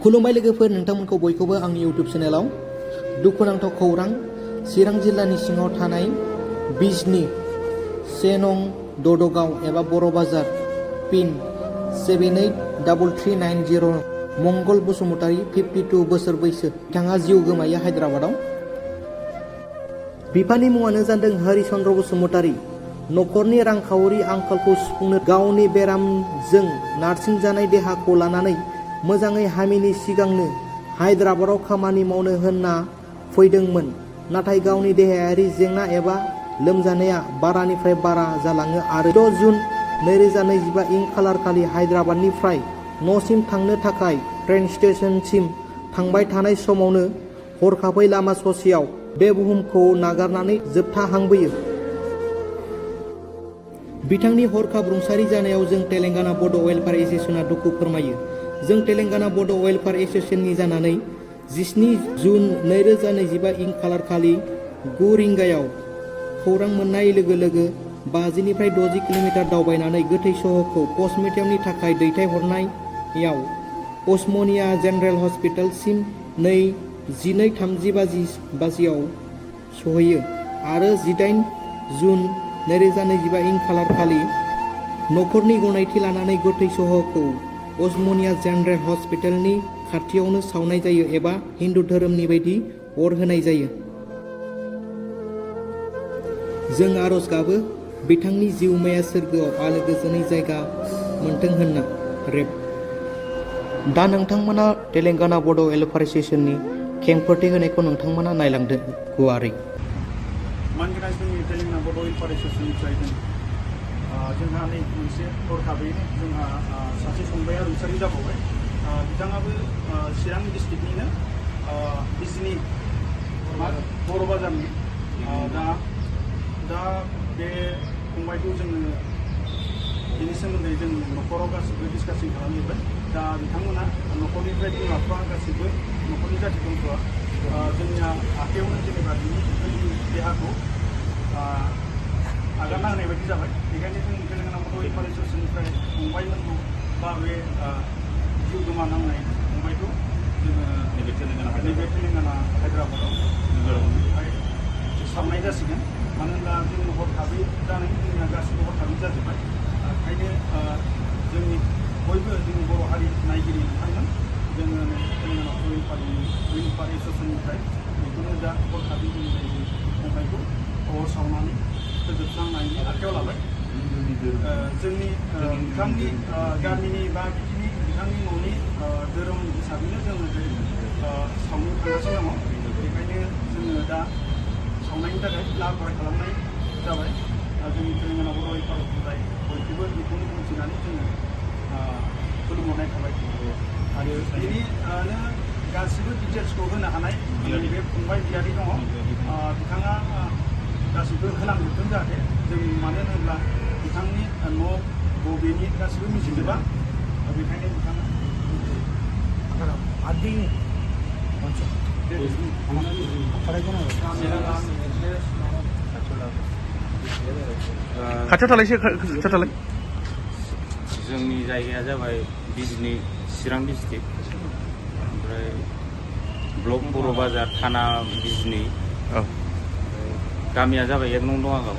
खुलुमबाय लोगोफोर, नोंथांमोनखौ बयखौबो आंनि इउट्युब चेनेलाव दुखुनांथाव खौरां चिरां जिल्लानि सिङाव थानाय बिजनी 1 नं ददगाव एबा बर' बाजार पिन 783390 मंगल बसुमतारी 52 बोसोर बैसो बिथाङा जिउ गोमायो हायद्राबादाव। बिफानि मुङानो जादों हरिचन्द्र बसुमतारी। नखरनि रांखावरि आंखालखौ सुफुंनो गावनि बेरामजों नारसिनजानाय देहाखौ लानानै मोजाङै हामिनि सिगांनो हायद्राबादाव खामानि मावनो होनना फैदोंमोन। नाथाय गावनि देहायारि जेंना एबा लोमजानाया बारानिफ्राय बारा जालाङो आरो 6 जुन 2025 खालारखालि हायद्राबादनिफ्राय न'सिम थांनो थाखाय ट्रेन स्टेशनसिम थांबाय थानाय समावनो हरखाबै लामा ससेयाव बे बुहुमखौ नागारनानै जोबथाहांबोयो। बिथांनि हरखाब रुंसारि जानायाव जों तेलेंगाना बड' वेलफेयार एस'सिएशनआ दुखु फोरमायो। जों तेलेंगाना बड' वेलफेयार एस'सिएशननि जानानै 17 जुन 2025 खालारखालि 9 रिंगायाव खौरां मोननाय लोगो लोगो 50 निफ्राय 60 किल'मिटार दावबायनानै गोथै सह'खौ पस्टमर्टेमनि थाखाय दैथायहरनायाव अस्मानिया जेनेरेल हस्पिटालसिम 12:30 बाजियाव सहैयो आरो 18 जुन 2025 खालारखालि नखरनि गनायथि लानानै गोथै सह'खौ अस्मानिया जेनेरेल हस्पिटालनि खाथियावनो सावनाय जायो एबा हिन्दु धोरोमनि बायदि अर होनाय जायो। जों आरज गाबो बिथांनि जिउमाया सोरगोआव आलो गोजोनै जायगा मोनथों होनना। रेप। दा नोंथांमोना तेलेंगाना बड' वेलफेयार एस'सिएशननि खेंफोरथि होनायखौ नोंथांमोना नायलांदो गुवारै। मानगोनां जोंनि तेलेंगाना बड' वेलफेयार एस'सिएशननिफ्राय जोंहा नै मोनसे हरखाबैनो जोंहा सासे फंबाया रुंसारि जाबावबाय। बिथाङाबो चिरां डिस्ट्रिक्टनिनो बिजनी बर' बाजारनि। दा बे फंबायखौ जोङो बेनि सोमोन्दै जों न'खराव गासिबो डिसकासन खालामजोब्बाय। दा बिथांमोना न'खरनिफ्राय बिमा बिफा गासिबो न'खरनि जाथि बंधुआ जोंनिया आखायावनो जेनेबा बिनि देहाखौ आगारना होनाय बायदि जाबाय। बेखायनो जों तेलेंगाना बड' वेलफेयार एस'सिएशननिफ्राय फंबायमोनखौ बा बे जिउ गोमानांनाय फंबायखौ जोङो नैबे तेलेंगाना हायद्राबादाव सावनाय जासिगोन। मानो होनब्ला जों हरखाबै जानाय जोंनिया गासिबो हरखाबै जाजोब्बाय। ओंखायनो जोंनि बयबो जोंनि बर' हारि नायगिरि बिथांमोन जोङो तेलेंगाना वेलफेयार एस'सिएशननिफ्राय बेखौनो दा हरखाबै जोंनि फंबायखौ अर सावनानै फोजोबस्रांनायनि आखायाव लाबाय। जोंनि बिथांनि गामिनि बा बिथांनि न'नि धोरोम हिसाबैनो जोङो सावनो थांगासिनो दङ। बेखायनो जोङो दा सावनायनि थाखाय लाहार फाहार खालामनाय जाबाय। जोंनि तेलेंगाना बड' वेलफेयारनिफ्राय बयखौबो बेखौनो बुंथिनानै जोङो खुलुमहरनाय थाबाय। आरो बेनिनो गासिबो डिटेल्सखौ होनो हानाय बे फंबाय बियादै दङ। बिथाङा गासिबो होलांजोबदों जाहाथे जों, मानो होनोब्ला बिथांनि न' बबेनि गासिबो मिथिजोबा। बेखायनो बिथाङा जोंनि जायगाया जाबाय बिजनी चिरां डिस्ट्रिक्ट, ओमफ्राय ब्लक बर' बाजार थाना बिजनी, गामिया जाबाय 1 नं दगागाव।